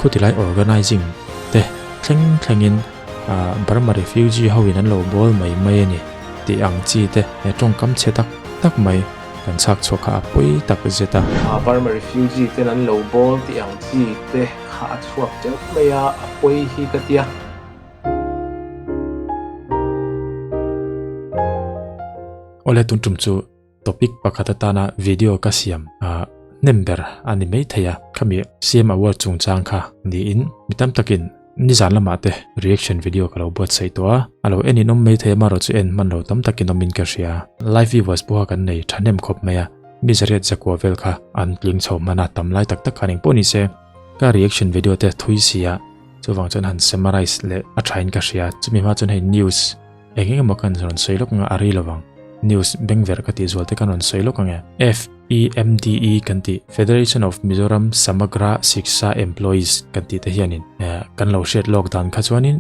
Khutilai organizing te thleng thlengin Burma refugee ho in an lo bawl mai mai a ni tih ang chi te he tawngkam chhe tak tak mai kan chhak chhuak kha a pawi tak zet a. Burma refugee ten an lo bawl tih ang chi te kha a chhuak teuh mai a, a pawi hi ka tia. Awle tun tum chu topic pakhat atana video ka siam a hnem ber a ni mai thei a, khami CM award chungchang kha niin mi tam takin nizan lamah te reaction video ka lo buatsaih tawh a, a lo en in awm mai thei a marawh chu en hman lo tam takin awmin ka hria. Live viewers pawha kan nei thahnem khawp mai a, mi zariat zakua vel kha an tling chho hman a, tam lai tak tak khan engpawh ni se ka reaction video te thui sia chuvang chuan han summarize leh a thain ka hria, chumi hma chuan hei news Eng eng emaw kan rawn sawi lawk anga a rei lovang. News bengverh ka tih zual te kan rawn sawi lawk ang e. FEMDE kan tih, Federation of Mizoram Samagra Shiksha Employees kan tih te hianin kan lo hriat lawk dan kha chuanin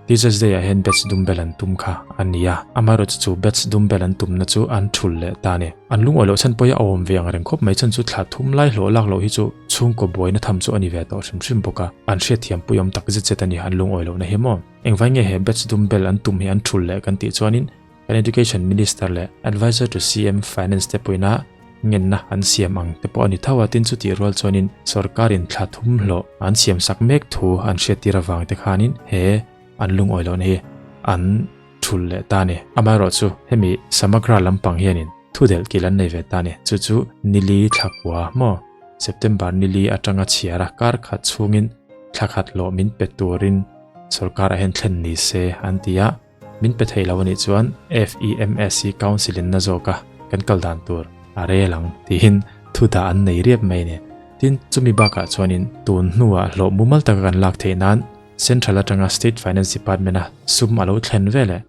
Teachers Day ah hian batch dumbel an tum kha a ni a. Amaherawhchu chu batch dumbel an tumna chu an thul leh ta a ni. An lungawi loh chhan pawh hi a awm ve ang reng khawp mai chhan chu thla thum lai hlawh lak loh hi chu chhungkaw buaina tham chu a ni ve tawh hrim hrim bawk a. An hriatthiam pui awm tak zet zet a ni an lungawi lohna hi maw. Engvai nge he batch dumbbell an tum hi an thul leh kan tih chuanin kan Education Minister leh Adviser to CM Finance te pawhin a ngenna an siam ang te pawh a ni tho a, tin chutih rual chuanin sorkarin thla thum hlawh an siam sak mek thu an hriattir avang te khanin he an lungawi lohna hi an thul leh ta a ni. Amaherawhchu hemi Samagra lampang hianin thu delh kil an nei ve ta a ni. Chu chu nili thla kua maw September nili atanga chhiar a kar khat chhungin thla khat hlawh min pe turin Sorkar ah hian thlen ni se an ti a, min pe thei lo a nih chuan FEMSC Council in na zawk a kan kal dan tur a rel ang tiin thu dah an nei riap mai a ni. Tin, chumi bakah chuanin tun hnuah hlawh mumal taka kan lak theih nan Central atanga State Finance Department a sum a lo thlen veleh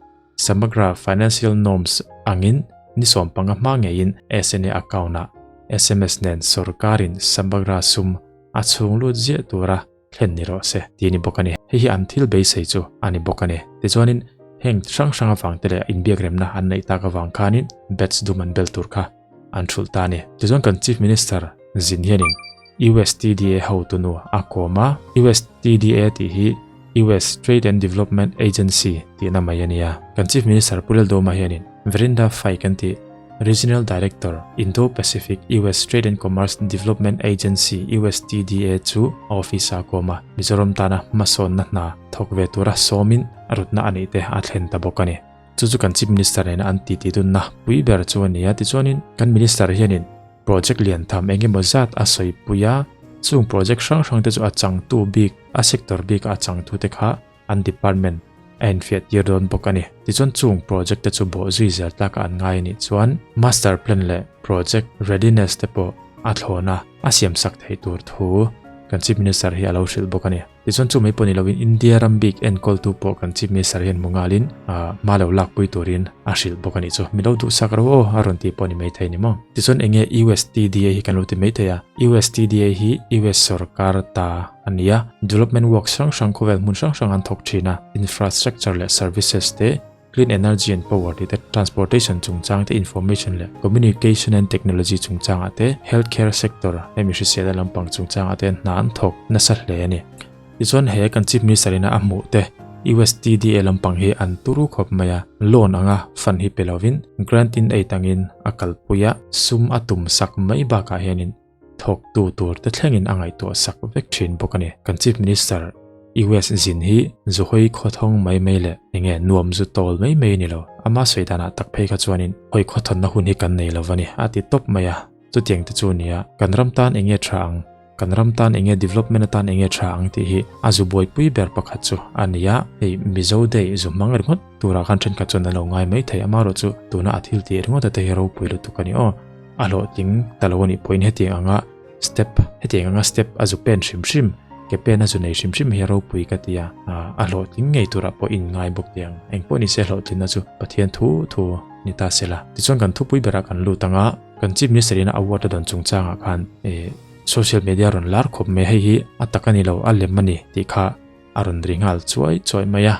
Samagra Financial Norms angin ni 15 hma ngeiin SNA account ah sms nen sorkarin Samagra sum a chhung lut ziah tura thlen ni rawh se tih a ni bawk a ni. Hei hi an thil beisei chu a ni bawk a ni. Tichuanin heng hrang hrang avang te leh inbiakremna an neih tak avang khanin batch dum an bel tur kha an thulh ta a ni. Tichuan kan Chief Minister zin hianin USTDA hotunu a kawm a, USTDA tih hi US Trade and Development Agency tihna mai a nia. Kan Chief Minister Pu Laldawma hianin Vrinda Fai kan tih Regional Director, Indo-Pacific US Trade and Commerce Development Agency, USTDA, chu a office a kawm a, Mizoram tana hmasawnna hna thawk ve tura sawmin a rutna a neih te a thlen ta bawk a ni. Chu chu kan Chief Minister nena an titi dunna pui ber chu a ni a, tichuanin kan Minister hianin project lian tham eng emaw zat a sawipui a, chung project hrang hrang te chu a changtu bik, a sector bika a changtu te kha an department a infiah tir dawn bawk a ni. Tichuan chung project te chu bawh zui zel tlak a an ngai a nih chuan master plan leh project readiness te pawh a thlawn a, a siam sak theih tur thu kan Chief Minister hi a lo hrilh bawk a ni. Tichuan chu mai pawh ni loin India ram bik enkawltu pawh kan Chief Minister hian hmu ngalin hma lo lakpui turin a hrilh bawk a nih chu. Mi lo duhsak ro aw a rawn tih pawh ni maithei ni maw. Tichuan enge USTDA hi kan lo ti maithei a, USTDA hi US sorkar ta a ni a, development works hrang hrang khawvel hmun hrang hrang an thawk thin a, infrastructure leh services te, clean energy and power tih te, transportation chungchang te, information leh communication and technology chungchangah te, healthcare sector hemi hriselna lampang chungchangah te hna an thawk nasa hle a ni. Tichuan he kan Chief Minister ina a hmuh te USTDA lampang hi an turu khawp mai a, loan anga fund hi pe lovin grant in aid angin a kalpui a, sum a tum sak mai bakah hianin Thawktu tur te thlengin a ngaihtuah sak vek thin bawk a ni. Kan Chief Minister US zin hi zuhawi khawthawng mai mai leh enge nuam zu tawl mai mai a ni lo. Ama sawi danah tak phei kha chuanin hawi khawthawnna hun hi kan nei lo va ni a ti tawp mai a. Chutiang te chu nia kan ram tan enge tha ang, kan ram tan enge development atan enge tha ang tih hi a zu buaipui ber pakhat chu a ni a. Hei Mizo Day zu hmang ringawt turah khan thenkhat chuan an lo ngai mai thei amaherawhchu tuna a thil tih ringawt ate hi ropui lutuk a ni aw. A hlawhtling ta lo a nih pawhin hetiang anga step hetiang anga step a zu pen hrim hrim ke pen a zu nei hrim hrim hi a ropui ka ti a, a hlawhtling ngei turah pawh in ngai bawk tih ang. Engpawh ni se hlawhtlinna chu Pathian thu thu ni ta se la. Tichuan kan thupui berah kan lut anga kan Chief Minister ina award a dawn chungchangah khan ih social media rawn lar khawp mai hei hi a tak a ni lo a lem a ni tih kha a rawn ri nghal chuai chuai mai a,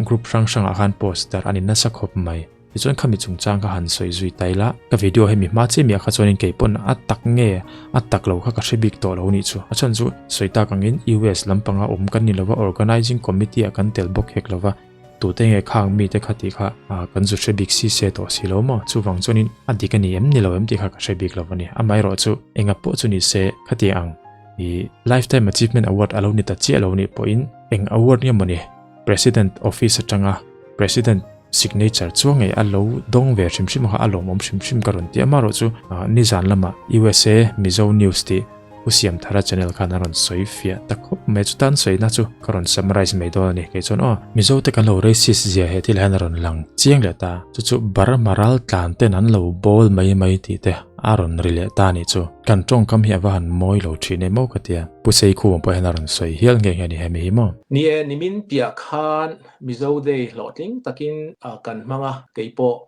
group hrang hrangah khan post darh a ni nasa khawp mai. Tichuan khami chungchang kha han sawi zui ta ila, ka video hemi hma chiah miah kha chuanin kei pawn a tak nge a tak lo kha ka hre bik tawh lo nih chu. A chhan chu sawi tak angin US lampanga awm kan ni lova Organizing Committee ah kan tel bawk hek lova tute nge khang mite kha tih kha kan zu hre bik si se tawh si lo maw? Chuvang chuanin a dik a ni em ni lo em tih kha ka hre bik lo a ni. Amaherawhchu enga pawh chu ni se khatiang ang i Lifetime Achievement Award a lo ni ta chiah lo nih pawhin eng award nge mawni President office atanga President signature chuang ngei a lo dawng ve hrim hrim kha a lawmawm hrim hrim ka rawn ti a, amaherawh chu nizan lama USA Mizo News tih Pu Siamthara channel khan a rawn sawi fiah ta khawp mai, chuta an sawina chu ka rawn summarize mai dawn a ni. Kei chuan aw Mizo te kan lo racist zia he thil hian a rawn lang chiang leh ta, chu chu Burma ral tlan ten an lo bawl mai mai tih te a rawn ri leh ta a nih chu. Kan tawngkam hi a va han mawi lo thin em aw ka tia. Pu Seikhuma pawh hian a rawn sawi hial nghe nghe a ni hemi hi maw. Ni e, nimin piah khan Mizo Day hlawhtling takin kan hmang a, kei pawh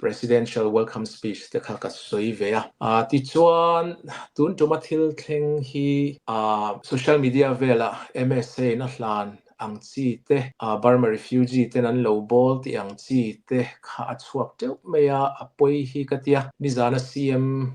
Presidential Welcome Speech te kha ka sawi ve a. Tichuan, tun tuma thil thleng hi social media velah MSA in a hlan ang chi te, Burma refugee ten an lo bawl tih ang chi te kha a chhuak teuh mai a, a pawi hi ka tia. Nizana CM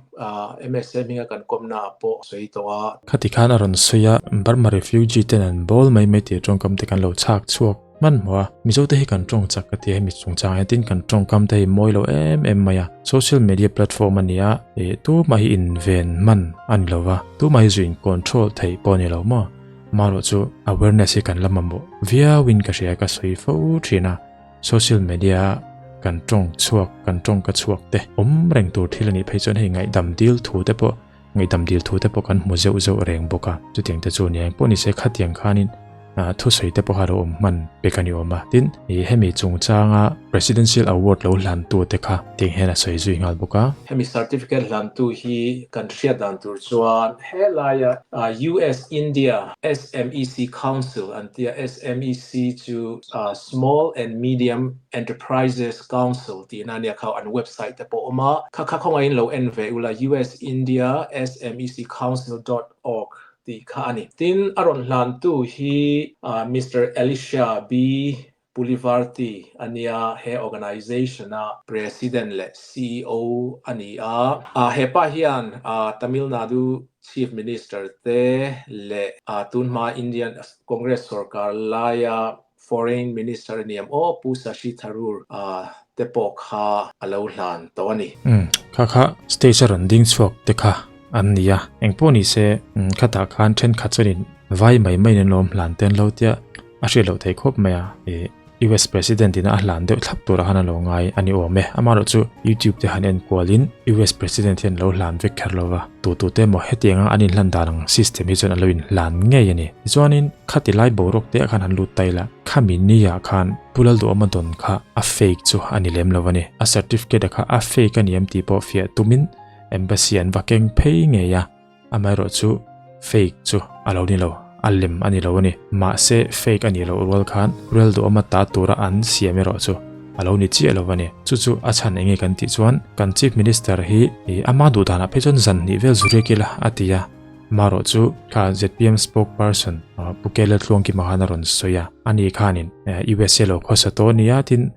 MSA hminga kan kawmna ah pawh a sawi tawh a. Khati khan a rawn sawi a, Burma refugee ten an bawl mai mai tih tawngkam te kan lo chhak chhuak hmanhmawh a. Mizo te hi kan tawng chak ka ti a, hemi chungchang hian tin kan tawngkam te hi mawi lo em em mai a. Social media platform a ni a, ih tumah hi inven hman a ni lo va, tumah hi zu in control theih pawh a ni lo maw? Amaherawh chu awareness hi kan la mamawh viauin ka hria ka sawi fo thin a, social media a kan tawng chhuak kan tawng ka chhuak te awm reng tur thil a nih phei chuan hei ngaihdam dil thu te pawh ngaihdam dil thu te pawh kan hmu zeuh zeuh reng bawk a, chutiang te chu a ni a, engpawh nise khatiang khanin thusawi te pawh kha lo awm hman pek a ni awm a, tin ih hemi chungchanga Presidential Award lo hlantu te kha tiang hian a sawi zui nghal bawk a. Hemi certificate hlantu hi kan hriat dan tur chuan helaia US India SMEC Council an tia, SMEC chu Small and Medium Enterprises Council tihna a nia kha an website te pawh a awm a, kha kha khawngaihin lo en ve ula US India SMEC Council dot org tih kha a ni. Tin, a rawn hlantu hi Mister Elisha B. Pulivarti a nia, he organization-a President leh ceo a ni a. He pa hian Tamil Nadu Chief Minister te leh tunhma Indian Congress sorkar laia Foreign Minister a ni em aw, Pu Shashi Tharoor te pawh kha a lo hlan tawh a ni. Umm, kha kha stage a rawn ding chhuak te kha an ni a, engpawh ni se khatah khan thenkhat chuanin vai mai mai in an lo awm hlan te an lo tia a hriat loh theih khawp mai a, ih US President in a hlan deuh thlap turah khan a lo ngai a ni awm e, amaherawh chu YouTube te han en kualin US President hian lo hlan vek kher lo va, tu tu te emaw hetianga an inhlan dan ang system hi chuan an lo inhlan ngei a ni. Tichuanin khati lai boruak te ah khan han lut ta ila, khami ni ah khan Pu Lalduhawma dawn kha a fake chu a ni lem lo a ni. A certificate kha a fake a ni em tih pawh fiah tumin embassy an va keng phei ngei a, amaherawh chu fake chu a lo ni lo, a lem a ni lo a ni. Mahse fake a nih loh rual khan Pu Lalduhawma ta tura an siam erawh chu a lo ni chiah lo a ni. Chu chu a chhan eng nge kan tih chuan kan Chief Minister hi ama duh danah phei chuan zan hnih vel zu riak ila a ti a. Marawh chu kha zpm spokesperson Pu Kela Tluangkima khan a rawn sawi a, ani khanin USA lo khawsa tawh a nia tin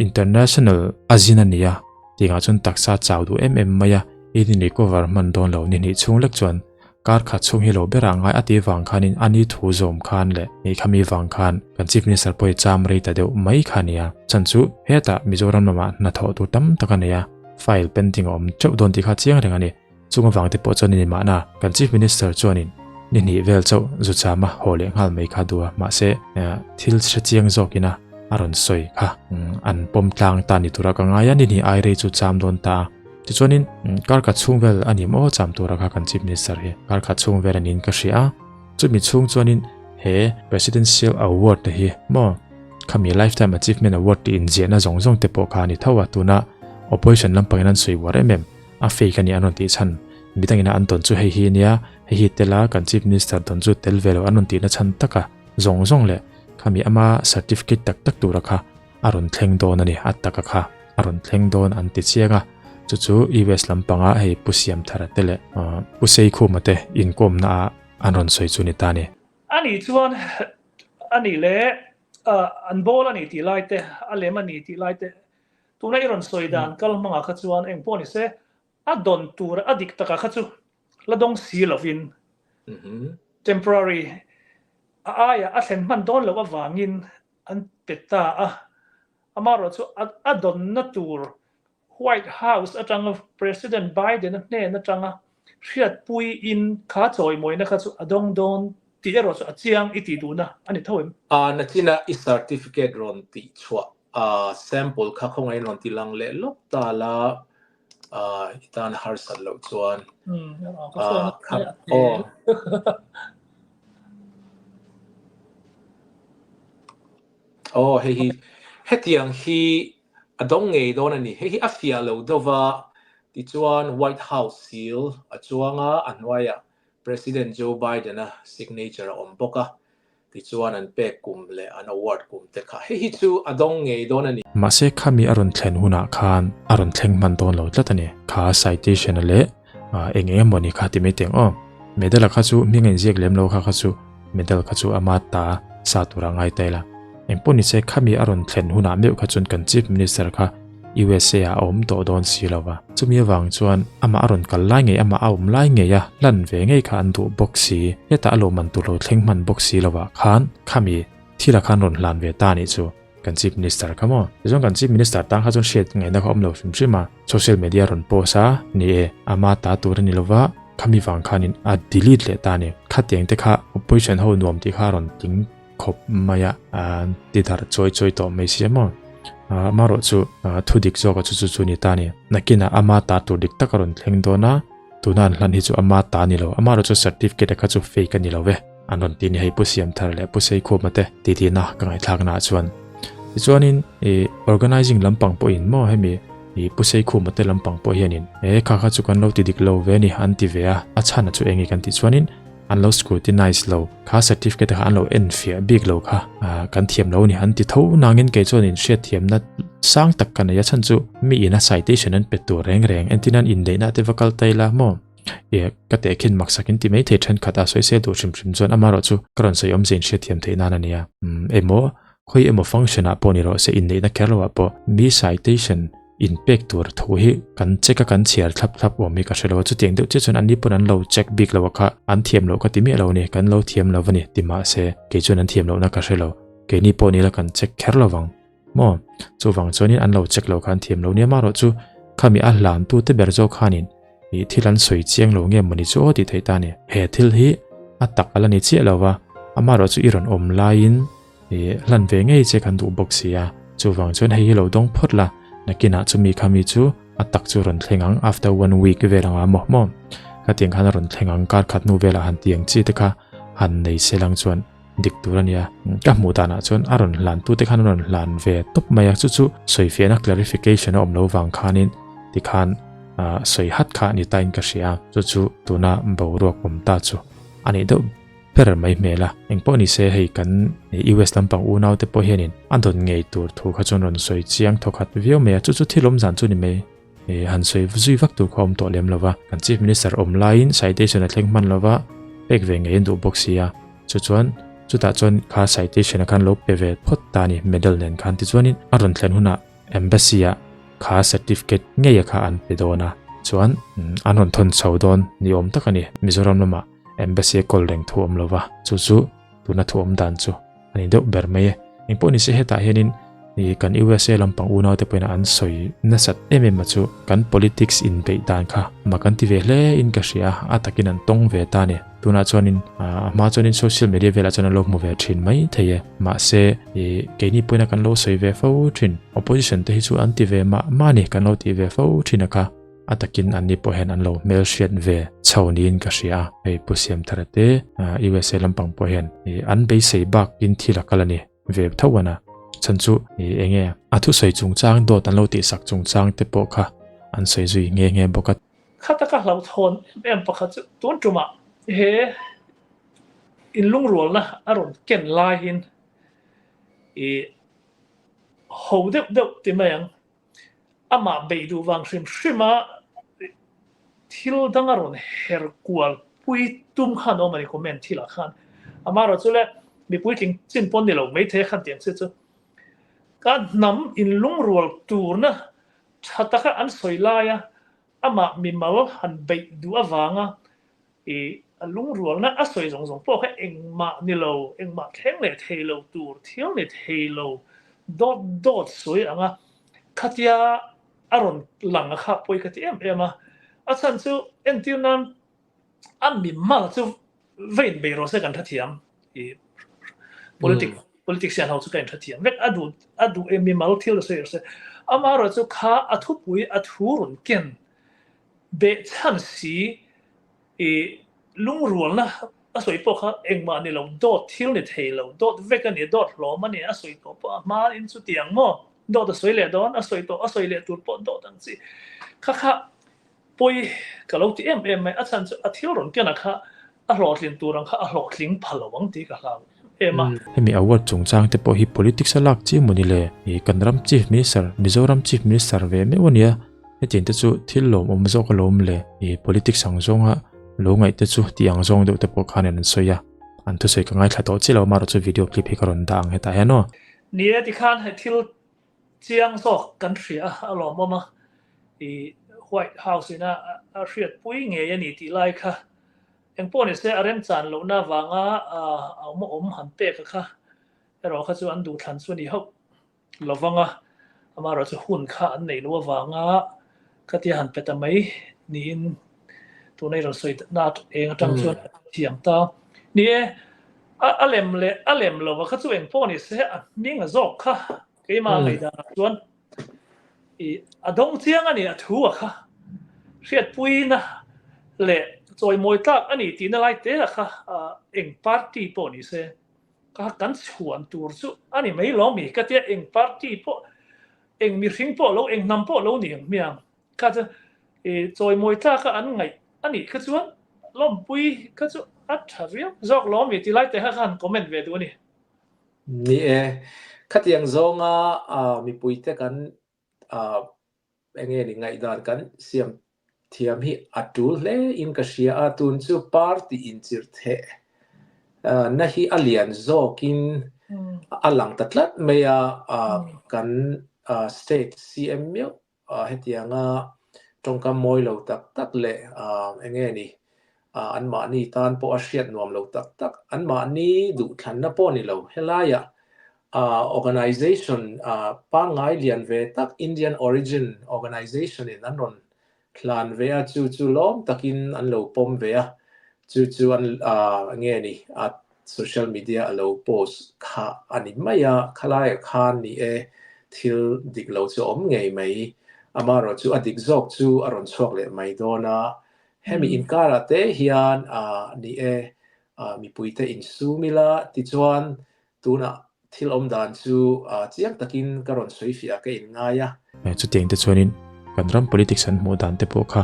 international a zin a nia tihngah chuan taksa chau duh em em mai a, in in recover hman dawn lo ni hnih chhung lek chuan kar khat chhung hi lo berah ngai a tih vang khanin ani thu zawm khan leh nih khami vang khan kan Chief Minister pawh hi cham rei ta deuh mai kha a nia. Chhan chu hetah Mizoram lamah hnathawh tur tam tak a nei a, file pending a awm teuh dawn tih kha chiang reng a ni. Chung avang te pawh chuan in mahna kan Chief Minister chuanin ni hnih vel chauh zu chama haw leh nghal mai kha duh a, mahse thil hre chiang zawkina a rawn sawi kha an pawm tlang ta ni tura ka ngai a, ni hnih ai rei chu cham dawn ta a. Tichuanin kar khat chhung vel a ni maw cham tura kha kan Chief Minister hi kar khat chhung vel a niin ka hria a, chumi chhung chuanin he Presidential Award te hi maw khami Lifetime Achievement Award tih inziahna zawng zawng te pawh kha a ni tho a, tuna Opposition lampangin an sawi uar em em. A fake a nih an rawn tih chhan midangin a an tawn chu hei hi nia, hei hi tel a kan Chief Minister tawn chu tel ve lo an rawn tihna chhan taka zawng zawng leh khami ama certificate tak tak tura kha a rawn thleng dawn a ni, a taka kha a rawn thleng dawn an ti chiang a, chu chu US lampanga hei Pu Siamthara te leh Pu Seikhuma te inkawmna ah an rawn sawi chu ni ta a ni. Ani chuan a nih leh an bawl a ni tih lai te, a lem a ni tih lai te. Tuna i rawn sawi dan kal hmangah kha chuan eng pawh ni se, a dawn tur a dik takah kha chu la dawng si lovin temporary a aiah a thlen hman dawn loh avangin an pe ta a. Amaherawhchu a dawnna tur White House atanga President Biden-a hnen atanga hriatpuiin kha chawimawina kha chu a dawng dawn tih erawh chu a chiang i tih duhna a ni tho em? A nachina i certificate rawn tih chhuah a sample kha khawngaihin rawn ti lang leh lawk ta la i tan harsat loh chuan aw. Aw hei hi hetiang hi A dawng ngei dawn a ni. Hei hi a fiah lo deuh va, tichuan White House seal a chuang a, a hnuaiah President Joe Biden-a signature a awm bawk a, tichuan an pek kum leh an award kum te kha. Hei hi chu a dawng ngei dawn a ni. Mahse khami a rawn thlen hunah khan a rawn thleng hman dawn lo tlat a ni. Kha citation-a leh eng eng emaw ni kha ti mai teng aw. Medal-a kha chu hming a inziak lem lo kha kha chu medal kha chu ama ta sa tura ngai ta ila. Engpawh ni se khami a rawn thlen hunah meuh kha chuan kan Chief Minister kha USA ah a awm tawh dawn si lo va. Chumi avang chuan amah a rawn kal lai ngei amah a awm lai ngei a hlan ve ngei kha an duh bawk si. Hetah a lawmman tur lo thleng hman bawk si lo ah khan khami thil ah khan rawn hlan ve ta nih chu. Kan Chief Minister kha maw? Tichuan kan Chief Minister tang kha chuan hriat ngaihna kha awm lo hrim hrim a, social media rawn post a, ni e, ama ta tur a ni lova, khami vang khanin a delete leh ta a ni. Khatiang te kha opposition ho nuam tih kha a rawn tling khawp mai a, an ti darh chawi chawi tawh mai sia maw? Amaherawh chu thu dik zawk a chu chu chu ni ta a ni. Nakinah ama ta tur dik tak a rawn thleng dawn a, tuna an hlan hi chu ama ta a ni lo, amaherawh chu certificate kha chu fake a ni lo ve. An rawn ti ni hei Pu Siamthar leh Pu Seikhuma te titi-na ka ngaihthlakna ah chuan. Tichuanin ih organizing lampang pawhin maw hemi ih Pu Seikhuma te lampang pawh hianin e kha kha chu kan lo ti dik lo ve ni an ti ve a, a chhan a chu eng nge kan tih chuanin an lo scrutinize lo kha certificate kha an lo en fiah bik lo kha ah kan thiam lo ni an ti tho nangin kei chuan in hriatthiamna sang tak ka nei a chhan chu mi ina citation an pe tur reng reng entin an inneihna te va kal ta ila maw. E, ka tehkhin maksak in ti mai thei thenkhat a, sawisel duh hrim hrim chuan amaherawh chu ka rawn sawi awmze in hriatthiam theih nan a nia. Umm, emaw, khawi emaw function ah pawh ni rawh se, inneihna kher lo ah pawh mi citation in pek tur thu hi kan check a kan chhiar thlap thlap awm hi ka hre lo a, chutiang deuh chiah chuan an ni pawn an lo check bik lo a kha, an thiam loh ka ti miah lo a ni, kan lo thiam lo a ni ti mahse kei chuan an thiam lohna ka hre lo, keini pawh ni la kan check kher lo vang. Maw? Chuvang chuanin an lo check lo khan thiam lo nia marawh chu khami a hlan tu te ber zawk khanin ih thil an sawi chiang lo nge mawni chu aw tih theih ta a ni. He thil hi a tak a la ni chiah lo va, amaherawh chu i rawn awm laiin ih hlan ve ngei che kan duh bawk si a, chuvang chuan hei hi lo dawng phawt la, nakinah chumi khami chu a tak chu rawn thleng ang after one week vel anga maw maw? Khatiang khan a rawn thleng ang kar khat hnu velah han ti ang chi te kha han nei se lang chuan dik tur a nia. Ka hmuh danah chuan a rawn hlan tute khan an rawn hlan ve tawp mai a, chu chu sawifiahna clarification a awm lo vang khanin tikhan sawi hat kha a ni tain ka hria a, chu chu tuna boruak awm ta chu a nih deuh ber mai hmel a. Engpawh ni se hei kan US lampang unau te pawh hianin a dawn ngei tur thu kha chuan rawn sawi chiang thawkhat viau mai a, chu chu thil awm zan chu ni mai. Han sawi zui vak tur kha awm tawh lem lova, kan Chief Minister awm laiin citation a thleng hman lova, pek ve ngei an duh bawk si a, chu chuan chutah chuan kha citation a khan lo pe ve phawt ta a ni medal nen khan tichuanin a rawn thlen hunah Embassy ah kha certificate ngei a kha an pe dawn a, chuan an rawn thawn chho dawn ni awm tak a ni, Mizoram lamah Embassy a kawl reng thu awm lova, chu chu tuna thu awm dan chu a ni deuh ber mai e. Engpawh ni se hetah hianin ih kan USA lampang unau te pawhin an sawi nasat em em a chu kan politics inbeih dan kha mak an ti ve hle in ka hria a, a takin an tawng ve ta a ni. Tunah chuanin a hma chuanin social media velah chuan an lo hmu ve thin mai thei e. Mahse ih keini pawhin a kan lo sawi ve fo thin. Opposition te hi chu an ti ve mah mah a ni kan lo tih ve fo thin a kha. A takin anni pawh hian an lo hmelhriat ve chho niin ka hria a, hei Pu Siamthara te USA lampang pawh hian an beisei bakin thil a kal a ni ve tho an a, chhan chu eng nge a thusawi chungchang dawt an lo tihsak chungchang te pawh kha an sawi zui nghe nghe bawk a. Kha taka hlauhthawn em em pakhat chu tun tumah he inlungrualna a rawn ken laiin i ho deuh deuh ti mai ang. Amah beih duh vang hrim hrim a thil dang a rawn her kual pui tum khan awm a ni comment thil ah khan. Amaherawh chu le mipui tling chin pawn ni lo maithei a khan tiang si chu. Ka hnam inlungrual turna tha taka an sawi laia amah mimal han beih duh avanga i a lungrualna a sawi zawng zawng pawh kha engmah ni lo, engmah thleng leh thei lo tur, thil ni thei lo, dawt dawt sawi anga khatia a rawn lang a kha pawi ka ti em em a. A chhan chu entir nan a mimal chu va inbei rawh se kan hrethiam i politic politician ho chu ka inhrethiam vek a duh a duh e mimal thil a sawi rawh se amaherawh chu kha a thupui a thu rawn ken behchhan si i lungrualna a sawi pawh kha engmah ni lo dawt thil ni thei lo dawt vek a ni dawt hlawm a ni a sawi tawh pawh a hma in chutiang maw dawt a sawi leh dawn a sawi tawh a sawi leh tur pawh dawt ang chi kha kha Pawi ka lo ti em em mai, a chhan chu a thil rawn ken a kha a hlawhtlin tur ang kha a hlawhtling pha lo ang tih ka hlau em em a. Hemi award chungchang te pawh hi politics a lak chi maw ni le? Ih kan ram Chief Minister, Mizoram Chief Minister ve meuh a nia, hetiang te chu thil lawmawm zawk alawm le? Ih politics ang zawnga lo ngaih te chu tih ang zawng deuh te pawh khanin an sawi a, an thusawi ka ngaithla tawh chiah lo amaherawh chu video clip hi ka rawn dah ang hetah hian aw. Ni e tikhan he thil Chiang zawk kan hria a lawmawm a, i White House ina a hriatpui ngei a ni tih lai kha engpawh ni se a remchan lohna avanga a awm awm han pek a kha erawh kha chu an duhthlan chu a ni hauh lovang a, amaherawh chu hun kha an neih loh avanga khatia han pe ta mai niin tuna i rawn sawi na eng atang chuan a thiam ta. Ni e, a lem leh a lem lova kha chu engpawh ni se a hming a zawk kha Keimah ngaihdanah chuan i a dawng chiang a ni, a thu a kha hriatpuina leh chawimawi tlak a ni tihna lai te a kha eng party pawh ni se ka kan chhuan tur chu a ni mai lo mi ka tia eng party pawh eng mihring pawh lo eng hnam pawh lo ni ang hmiang kha chu i chawimawi tlak a an ngaih a nih kha chuan lawmpui kha chu a tha viau zawk lo mi ti lai te kha khan comment ve duh a ni. Ni e, khatiang zawnga mipuite kan enge ni ngaihdan kan siam thiam hi a tul hle in ka hria a, tun chu party inchirh theh na hi a lian zawkin a lang ta tlat mai a, kan state CM meuh Hetianga tawngkam mawi lo tak tak leh eng nge ni, anmahni tan pawh a hriat nuam lo tak tak, anmahni duhthlanna pawh ni lo, helaiah organization pangngai lian ve tak Indian origin organization in an rawn hlan ve a, chu chu lawm takin an lo pawm ve a, chu chu an eng nge ni, Social media a lo post kha a ni mai a, khalaiah khan ni e, thil dik lo chu a awm ngei mai. Amaherawh chu a dik zawk chu a rawn chhuak leh mai dawn a, hemi inkarah te hian ni e, mipuite insum ila tichuan tunah Thil awm dan chu chiang takin ka rawn sawi fiah ka inngai a. Chutiang te chuanin kan ram politics an hmuh dan te pawh kha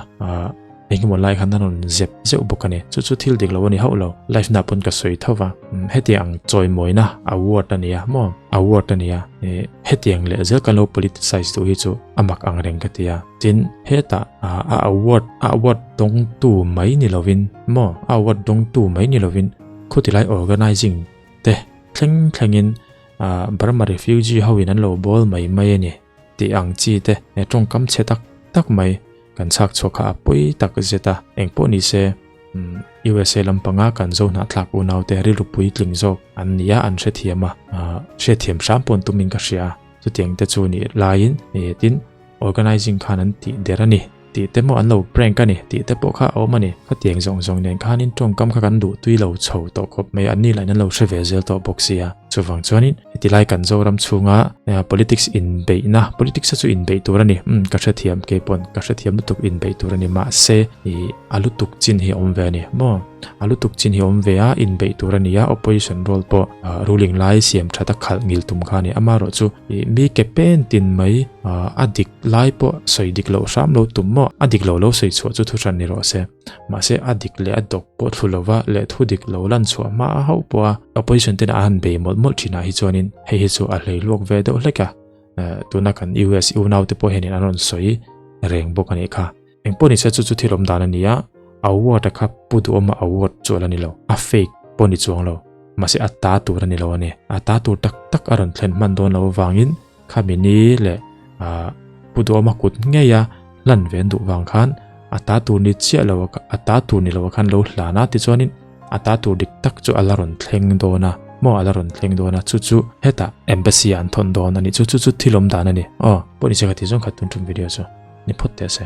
engemaw lai khan an rawn zep zeuh bawk a ni. Chu chu thil dik lo a ni hauh lo. Live na pawn ka sawi tho va. Hetiang ang chawimawina award a nia maw? Award a nia. Hetiang leh zel kan lo politicize duh hi chu a mak ang reng ka ti a. Tin, hetah a award a award dawngtu mai ni lovin maw? A award dawngtu mai ni lovin khutilai organizing te thleng thlengin Burma refugee ho in an lo bawl mai mai a ni tih ang chi te he tawngkam chhe tak tak mai kan chhak chhuak kha a pawi tak zet a, engpawh ni se USA lampanga kan zo hnahthlak unau te rilru puitling zawk an ni a, an hrethiam a, hriatthiam hram pawh an tumin ka hria a, chutiang te chu nih laiin tin Organizing khan an tih der a ni tih te maw an lo prank a ni tih te pawh kha a awm a ni. Khatiang zawng zawng nen khanin tawngkam kha kan duh tui lo chho tawh khawp mai a, an ni lahin an lo hre ve zel tawh bawk sia. Chuvang chuanin heti lai kan Zoram chhunga politics inbeihna, politics a chu inbeih tur a ni, umm ka hrethiam keipawn ka hrethiam lutuk inbeih tur a ni mahse ih a lutuk chin hi a awm ve a ni maw? A lutuk chin hi awm ve a, inbeih tur a ni a, opposition role pawh ruling lai siam that a khalh ngil tum kha a ni. Amaherawh chu mi ke pen tin mai a dik lai pawh sawi dik loh hram lo tum maw? A dik lo lo sawi chhuah chu thu hran ni rawh se. Mahse a dik leh a dawk pawh thlu lova leh thu dik lo lan chhuah hma a hauh pawh a opposition ten a han bei mawlh mawlh thin ah hi chuanin hei hi chu a hlei luak ve deuh hlek a. Tuna kan US unaute pawh hianin an rawn sawi reng bawk a nih kha. Engpawh ni se chu chu thil awm dan a ni a, award a kha pu duhawma award chu a la ni lo, a fake pawh ni chuang lo, mahse a ta tur a ni lo a ni. A ta tur tak tak a rawn thlen hman dawn lo avangin Khami ni leh ah Pu Duhawma kut ngeia hlan ve an duh vang khan a ta tur ni chiah lo a ta tur ni lo ah khan lo hlan a tichuanin a ta tur dik tak chu a la rawn thleng dawn a maw a la rawn thleng dawn a chu chu hetah embassy ah an thawn dawn a ni chu chu chu thil awm dan a ni aw pawh ni se ka tih zawng khat tun tum video chu ni phawt teh se.